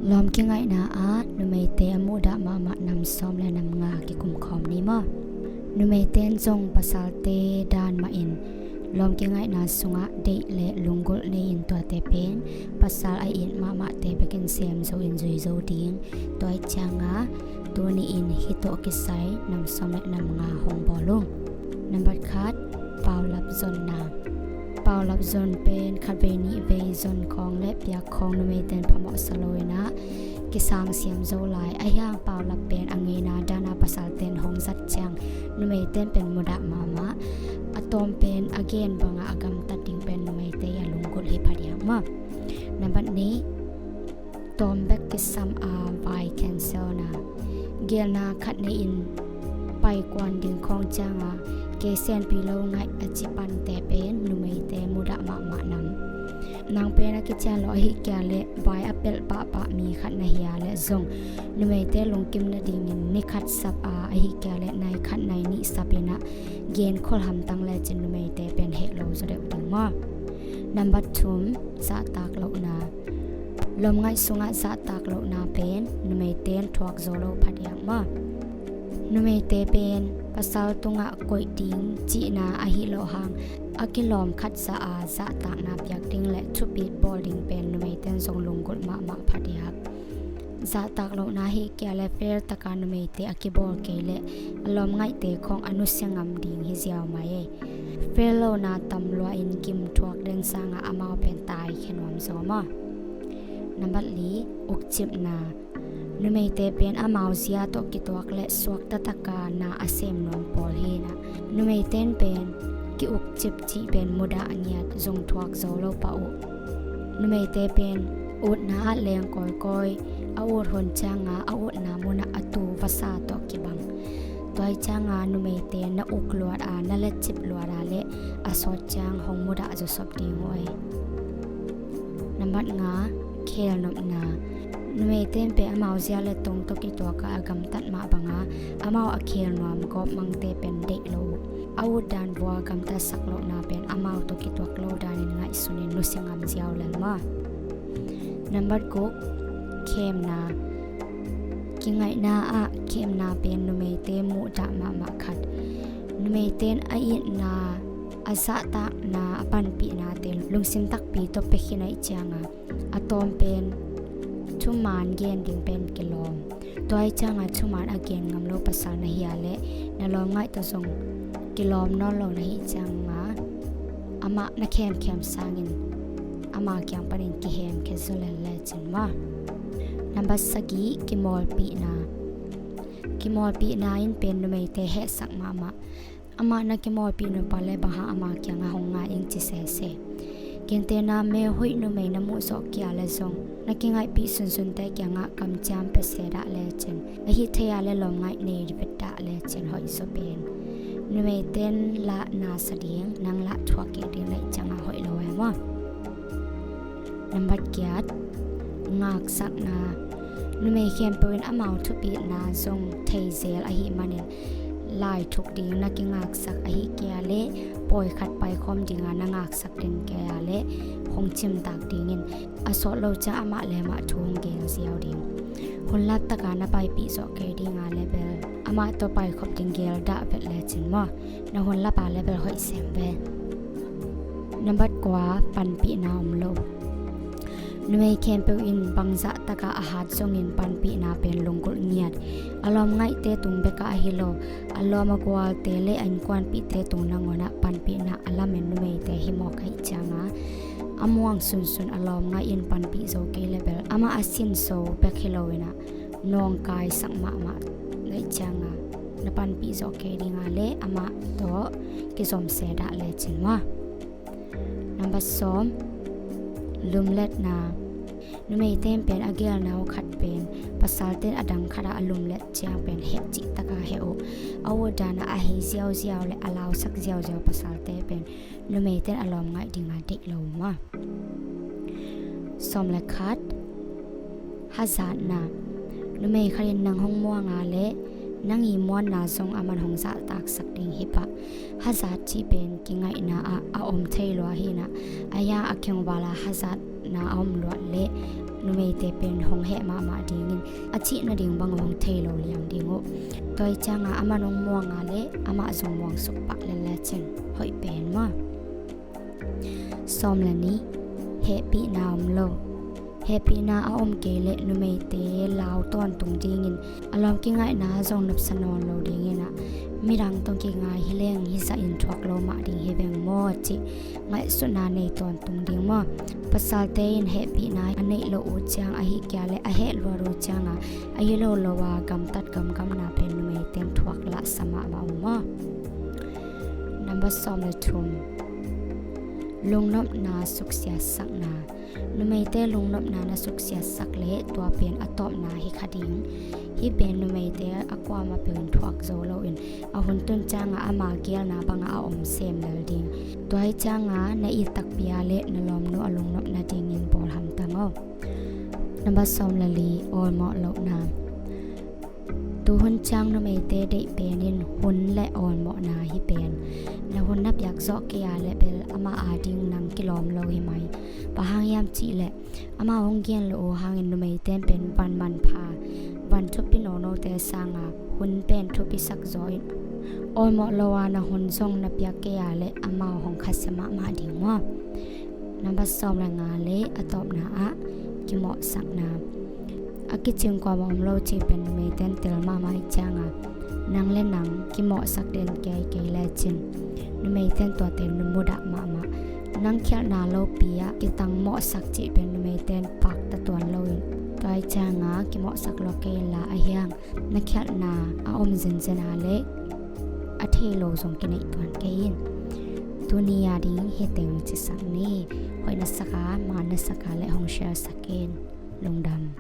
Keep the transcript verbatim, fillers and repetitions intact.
Lawm kingaihna ah numeite a muhdah mahmah nam sawm le nam nga kikumkhawm ni maw? Numeite in zong pasalte dan mahin lawm kingaihna sungah deih le lunggulh nei-in tuate pen pasal a it mahmahte bekin sem zo in zui zo ding. Tua ih cianga tuni-in hih tawh kisai nam sawm le nam nga hong bawl ung. Nambat khat, paulap zonna. Paulap zon pen khatvei nihvei zon khawng le piak khawng numeite in phamawhsa lo inah kisang siam zo lai. Ahi hang paulap pen a ngeina dana pasalte in hong zat ciang numeite in pen mudah mahmah. A tawm pen a gen banga a gamtat ding pen numeite a lunggulh hi phadiak maw? Nambat nih, tawm bek kisam a vai khenselna. Gelna khat nei-in paikuan ding khawng cianga kei senpi lo ngaih a ci pante pen numeite mudah mahmah nam. Nang pen a kician lo ahi kia le vai a pelh pahpah mi khat na hia le zong numeite lungkim nadingin ni khat sap a ahi kia le nai khat nai nih sap inah gen khol hamtang lecin numeite pen heh lo zaw deuh ding maw? Nambat thum, zahtak lohna. Lawmngaih sungah zahtak lohna pen numeite in thuak zo lo phadiak maw? Numeite pen pasal tungah koih ding cihna ahi loh hang a kilawm khat zah a zahtakna piak ding le thupit bawl ding pen numeite in zong lunggulh mahmah phadiak. Zahtak lohna hi kia le fail taka numeite a kibawl kei le a lawmngaihte khawng a nusia ngam ding hi ziau mai ei. Fail lohna tam lua in gim thuak den sanga amau pen tai khe nuam zaw maw? Nambat li, ukcipna. Numeite pen amau zia tawh kituak le suakta taka na a sem nuam pawl hinah numeite in pen ki-ukcip cih pen mudah ngiat zong thuak zo lo pah uh. Numeite pen utna ah leng kawikawi a ut hun cianga a utna munah a tu vasa tawh kibang. Tua ih cianga numeite na uk luat a na letcip luat a le a sawt ciang hong mudah zawsop ding uh ei. Nambat nga, khelnopna. Numeite in pen amau zia le tong tawh kituak a gamtat mah banga amau a khel nuam gawp mangte pen deih lo uh. A ut dan vua gamtatsak lohna pen amau tawh kituak lo danin ngaihsunin nusia ngam ziau lel maw? Nambat guk, khemna. Kingaihna ah khemna pen numeite muhdah mahmah khat. Numeite in a itna, a zahtakna, a panpihnate lungsim takpi tawh pia khin a ih cianga a tawm pen thuman gen ding pen kilawm. Tua ih cianga thuman a gen ngam lo pasal na hia le na lawmngaih tawh zong kilawm nawn lo na hih cianga amah na khemkhem sangin ama kiang panin kihemkhia zaw lel lecin maw? Nambat sagih, kimawlpihna. Kimawlpihna in pen numeite hehsak mahmah. Amah na kimawlpih nop a le bang hang ama kiangah hong ngai ing ci sese. Gentehna mel hoih numei na muh zawh kia le zong na kingaihpih sunsunte kiangah kamciam pia se dah lecin, ahih thei a le lawmngaih nei vet dah lecin hoih zaw pen. Numeite in lah na sa ding, nang lah thuak kik ding na hih ciangah hoih lo e maw? Nambat giat, ngaksakna. Numei khempeuh in amau thupitna zong thei zel ahih manin lai thuk ding na kingaksak ahih kei a le pawi khat paikhawm dinga na ngaksak den kei a le hong cimtak dingin a sawt lo ciang amah le amah thu hong gel ziau ding. Hun lap taka na paipih zawh kei dinga le bel amah tawh paikhop ding gel dah vet lecin maw? Na hun lap a le bel hoih sem ve. Nambat kua, panpihna om lo. Numei khempeuh in bangzah taka a hat zongin panpihna pen lunggulh ngiat. A lawmngaihte tung bekah ahi lo, a lawm a gualte le a innkuanpihte tung nangawnah panpihna a lamen numeite hi mawk ahih cianga a muang sunsun a lawmngaih in panpih zo kei le bel amah a sinso bek hi loinah nawngkaisak mahmah na hih cianga na panpih zawh kei dinga le amah tawh kizom se dah lecin maw? Nambat sawm, lumletna. Numeite in pen a gelna uh khat pen pasalte in a dang khatah a lumlet ciang pen heh cihtaka heh uh. A utdanah a hei ziauziau le a lausak ziauziau pasalte pen numeite in a lawmngaih dinga deih lo uh maw? Sawm le khat, hazatna. Numei khatin nang hong muanga le nang i muanna zong aman hong zahtaksak ding hi pah. Hazat cih pen kingaihna ah a om thei lua hinah, a hiang a khengvala hazatna a om luat le numeite pen hong heh mahmah dingin a cih nading bang hong thei lo liang ding uh. Tua hi cianga aman hong muanga le amah zong muang suk pak lel lecin hoih pen maw. Sawm le nih, hehpihna om lo. Hehpihna a om kei leh numeite lau tawntung dingin a lawm kingaihna zong nopsa nawn lo dingin ah midang tawh kingai hi leng hi zahin thuak lo mah ding hi veng maw cih ngaihsutna nei tawntung ding maw. Pasalte in hehpihna a neih loh uh ciang ahi kia le a heh luat uh cianga a hi lo lo a gamtat gamgamna pen numeiten thuak lahsa mahmah uh maw. Number sawm le thum, lungnopna suksiasakna. Numeite lungnopna na suksiasak le tua pen a tawpna hi kha ding. Hih pen numeite a kuamah peuh in thuak zo loin a hun tun cianga ama gelna banga a om sem lel ding. Tua hi cianga na it takpi a le na lawmnu a lungnop nadingin bawl hamtang aw. Number sawm le li, awlmawh lohna. Tuhun ciang numeite deih pen in hun le awlmawhna hi pen. Na hun na piak zawh kei a le bel amah ading nang kilawm lo hi mai. Bang hang hiam cih leh amah hong gen lo uh hangin numeiten pen van manpha, van thupi nonote sanga hun pen thupisak zaw in awlmawh lo a na hun zong na piak kei a le amau hong khasia mahmah ding maw. Number sawm le nga le a tawpna ah kimawhsakna. A kicing kuamah om lo cih pen numeiten tel mahmah hi cianga nang le nang kimawhsak den kei kei lecin numeiten tuate mudah mahmah. Nang khialhna lopi ah kitang mawhsak cih pen numeiten pakta tuan loin tua hi cianga kimawhsak lo kei inla a hiang na khialhna a om zenzen a le a thei lo zong kineih tuan kei in. Tuni a ding hi teng cisak ni. Hoih na saka, man na saka le hong share sak in. Lungdam.